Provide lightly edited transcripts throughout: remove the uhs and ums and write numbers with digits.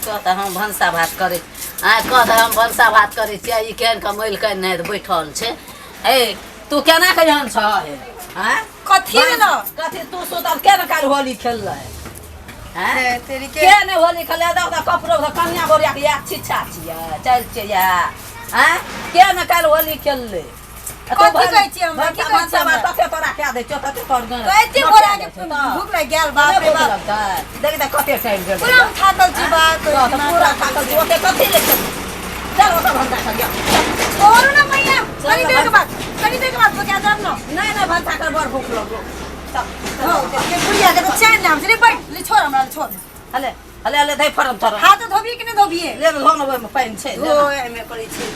कह तऽ हम भनसा भात करै आँय, कह तऽ हम भनसा भात करै छियै, ई केहन कऽ मैल कऽ नहि बैठल छै। हे, तू केना के एहन छह हे? आँय, कथी भेलो? कथी तू सुतल के ने काल्हि होली खेललै? आँय? हे, तेरी के के नहि होली खेललै? देख तऽ कपड़ो तऽ कन्या बोरिया के इएह छिच्छा छियै, चल छियै इएह। आँय, के ने काल्हि होली खेललै? कथी कहै छियै हमरा? की कहै छियै हमरा? तते तोरा कए दै छियौ, तते तोर गण तऽ एते बोरा के भूख लागि गेल। बाप रे बाप, देख तऽ कते टाइम गेल। पूरा हम थाकल छी बाप। पूरा थाकल छी, ओते कथी ले खेलबै? चल ओतऽ भनसा करियौ। छोड़ू ना मैया, कनी देर के बाद, कनी देर के बाद पका जाब न। नहि नहि, भनसा कर, बड़ भूख लगलो। चल। हो के बुढ़िया के तऽ चैन नाम छै रे। बैठ ले, छोड़ हमरा, छोड़। हले हले हले, दही फरम थरम। हाथ धोबिए कि नहि धोबिए? ले धो ने, ओहिमे पानि छै, ले धो ने। एहिमे करै छी।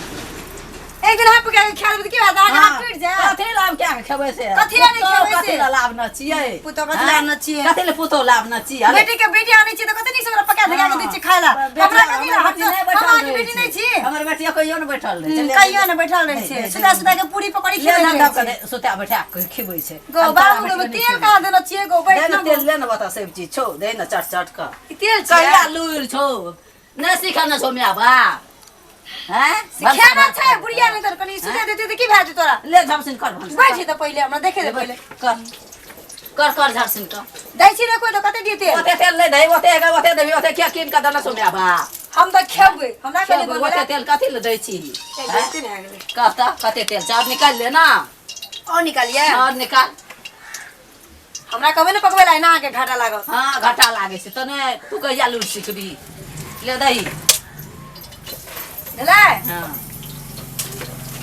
एक दिन हाथ पका के खा लेबै तऽ की होयत? अहाँके हाथ टूटि जायत? कथी लए हम क्या खेबै से? कथी लए नहि पुतोहु खेबै से? कथी लए लाभ न छियै? पुतोहु कथी लए न छियै? कथी लए पुतोहु लाभ न छियै? हले। बेटी के बेटी आनै छी तऽ कते नीक से ओकरा पका धका के दै छी खाय ला। हमरा कथी लए? हमर हम बेटी नहि बैठल हम अहाँके रहै बेटी नहि छी? हमर बेटी कहियो ने बैठल रहै छै। कहियो ने बैठल रहै छै, सुता सुता के पूरी पकौड़ी ले खिबै ने रहै दऽ छै। के सुता बैठा के खिबै छै। गो हम तोरा बाबू बेटी गो नहि तेल खिबै। कहाँ देने छियै गो? दे बैठ ने ने तेल गो। ले ने, बता सब चीज छौ, दे ने चट चट कऽ। ई तेल छै? कहिया लुरि छौ, नहि सिखने छौ माय बाप? हैं? सिखेना छै बुढ़िया, नहि तऽ कनि सुता देती तऽ की भए जेतै तोरा? ले झमसिन कर भनसा। बैठ तऽ पहिले हमरा देखे दे पहिले। कर कर कर, झमसिन कर। दै छी रे कोइ तऽ कते दिए तेल? ओते तेल नहि दही, ओते ओते देबही, ओते किया कीन कऽ देने छौ माय बाप? हम तऽ खेबै, हमरा कनि खेबै, ओते तेल कथी लए दै छी? बेइज्जती भए गेलै। कह तऽ कते तेल छै? आब निकालि ले ने। और निकालिए? और निकाल। हमरा कहबै ने पकबै ला, एना अहाँके घाटा लागत। हँ, घाटा लागै छै तऽ नहि। तू कहिया लूट सिखबी? ले दही। भेलै? हँ,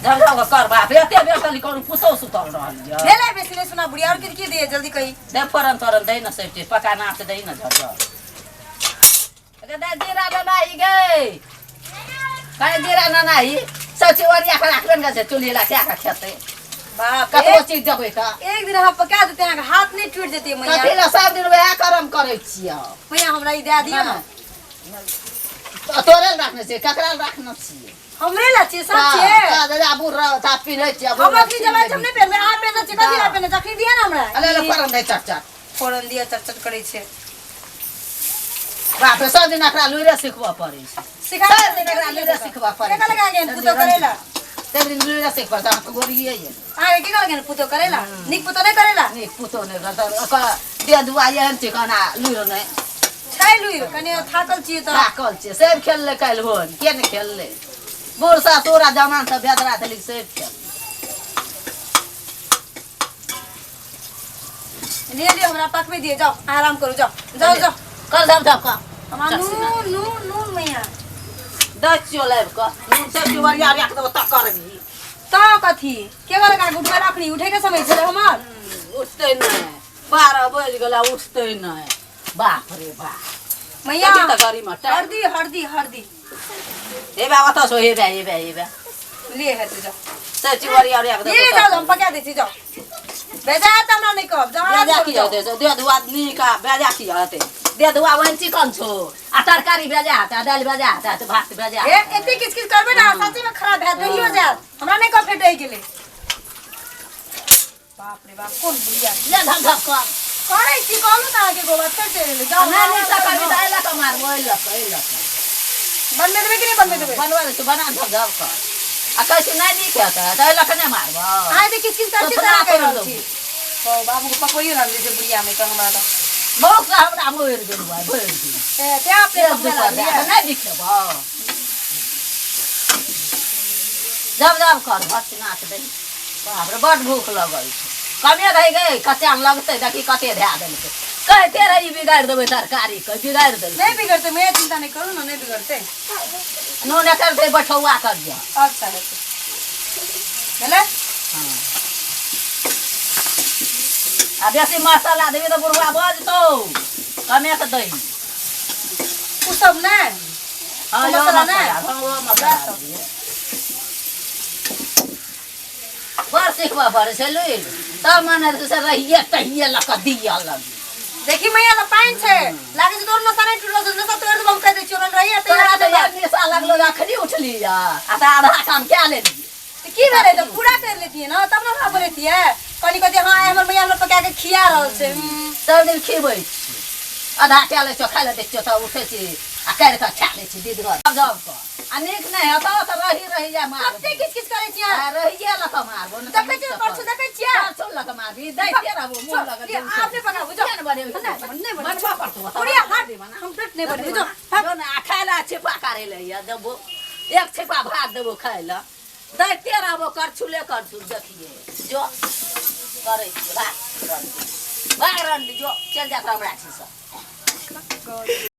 झब झब कऽ कर। बाप रे, एते बेर करू, पुतहु सुतल रहल यऽ। भेलै, बेसी नहि सुना बुढ़िया, और की की दिए? जल्दी कही। दे फोरन तोरन दही ने, सब चीज पका नाच दही ने झब झब। गे दे जीरा ननाही गे, कहे जीरा ननाही, सब चीज ओरिया कऽ राखबे ने करै छै, चूल्ही ला कए कऽ खेतै? बाप रे, कतबो चीज देबै तऽ एक दिन अहाँ पका देते, अहाँके हाथ नहि टूटि जेतै मैया। कथी लए सब दिन वएह करम करै छियै? मैया, हमरा ई दए दिअ ने। तोरे लए राखने छियै? ककरा लए राखने छियै? हमरे ला छियै, सब छियै। तऽ दादा बूढ़ रह ता पिन्है छियै। हम अखनी जमाइ हम नहि पहिरबै, अहाँ पहिरने छियै, कथी ला पहिरने छियै? अखनी दिअ ने हमरा। अरे अरे, फोरन दे चट चट। फोरन दिअ, चट चट करै छै। बाप रे, सब दिन एकरा लुइरे सिखबऽ पड़ै छै। सिखा। सब दिन एकरा लुइरे सिखबऽ पड़ै केना लगा गेल पुतोह करेला? सब दिन लुइरे सिखबऽ पड़ै छै, गोरिये ये। अहाँके की कहलखिन पुतोह करेला? नीक पुतोह नहि करेला? नीक पुतोह नहि करतै, ओकर देह दुआ एहन चिकना, लुइर नहि छै? लुइर कनि थाकल छियै तऽ। थाकल छियै। सब खेललै काल्हि होन, के नहि खेललै? बूढ़ सासुर आ जवान सब बेदरा देली, सब खेल। ले लिअ, हमरा पकबै दिअ। जाउ, आराम करू, जाउ जाउ जाउ। कर धप धप कऽ। हमरा नून नून नून मैया। दै छियौ, लाबि कऽ नून सब चीज ओरिया ओरिया कऽ देबौ तऽ करबही? तऽ कथी के कहलक अहाँके उठबै लए? अखनी उठैके समय छलै हमर? उठतै नहि, 12 बजि गेलै, उठतै नहि। बाप रे बाप। मैया। कथी तऽ गरीमे टाइम। हरदी हरदी हरदी। हे बा, ओतऽ छौ, हे बा, हे बा, हे बा। ले हेतै, जाउ। सब चीज ओरिया ओरिया कऽ ले देबौ। जाउ, हम पका दै छी, जाउ। बेजा तऽ हमरा नहि कहब, जाउ आराम बेजा करू, की जाउ। हेतै? दे दुआ नीक आ बेजा की हेतै? दे दुआ ओहन चिकन छौ आ तरकारी बेजा हेतै आ दालि बेजा हेतै आ भात बेजा? हे, एते किछ किछ करबै ने, सच्ची में खराब भए दहियो जायत। हमरा नहि कहब फेर दही गेलै। बाप रे बाप, कोन बुढ़िया। ले धक धक कर। करै छी, कहलहुँ तऽ अहाँके गोबर फेर चलि एलै। जाउ। नहि नीक सँ करबी तऽ एहि लऽ कऽ मारबो, एहि लऽ कऽ, एहि लऽ कऽ। बनबै देबै कि नहि बनबै देबै? बनबै दै छियौ, बना, धक धक कर। आ कहै छी नहि नीक हेतै तऽ एहि लऽ कऽ नहि मारबो। अहाँ एते किछ किछ करै छी थोड़ा तऽ कहि रहल तोड़ि छी। हौ, बाबूके पकबैयो ने दै छै बुढ़िया नहि तऽ हमरा तऽ बहुत से हमरा मरि गेलौ आइ भरि दिन। ए, तें अपने एक पकबै दुपर लागलियै। दए कऽ नहि बिखेबौ। जब जब कर भट नाच दही। बाप रे, बड भूख लगल छै। कमे रहि गई, कच्चा मे लगतै। देखी कते धए देलकै। कहिते रही बिगाड़ि देबै तरकारी के, बिगाड़ि देलकै। नहि बिगड़तै मैया, चिंता नहि करू ने, नहि बिगड़तै। नून एकर दे, बैठौआ कर दिअ। अच्छा, हेतै। भेलै? हँ, आ बेसी मसाला देबी तऽ बुढ़वा बजतौ, कमे के दही। ओ सब नहि? हँ, ओ इहो मसाला नहि? हँ, ओ मसाला दियै। बड़ सिखबऽ पड़ै छै लुरि तब माने से रहिए तहिए लऽ कऽ दिअ लगी। देखी मैया, तऽ पानि छै, लागै छै तोर नशा नहि टूटल छौ। नशा तोड़ि देबौ, हम कहि दै छियौ। हमरा रहिए तोरा तैयार। तऽ एक निशा लगलो, अखनी उठली आ तऽ आधा काम कए लेलियै। तऽ की भेलै? तऽ पूरा करि लेतियै ने, तब ने हमरा बोलैतियै कनि कहतियै, हँ आइ हमर मैया हमरा पका कऽ खिया रहल छै। सब दिन खिबै छियै, आधा कए लै छियौ, खाइ लए दै छियौ तऽ उठै छी। आ करि कऽ खा लै छी दीद घर जब कऽ आ नीक नहि हेतौ तऽ रही रही जा मार कते किच किच करै छियै आ रहिए लऽ कऽ मारबो नहि देखै छियै परसू देखै छियै परसू लऽ कऽ मारबी दैते रहबो मुँह लऽ कऽ लिअ, आब नहि पकाबू, जाउ। किया ने बनेबही नहि, नहि बनेबै। बनबऽ पड़तौ बुढ़िया हट हम पेट नहि बनेबै जो हट। जो ने आ खाय लए छिपा करै लए यऽ देबो एक छिपा भात देबो खाय लए दैते रहबो करछुले करछुल देखिए जो करै छियै भाग रंडी भाग रंडी जो चलि जात हमरा छी सब।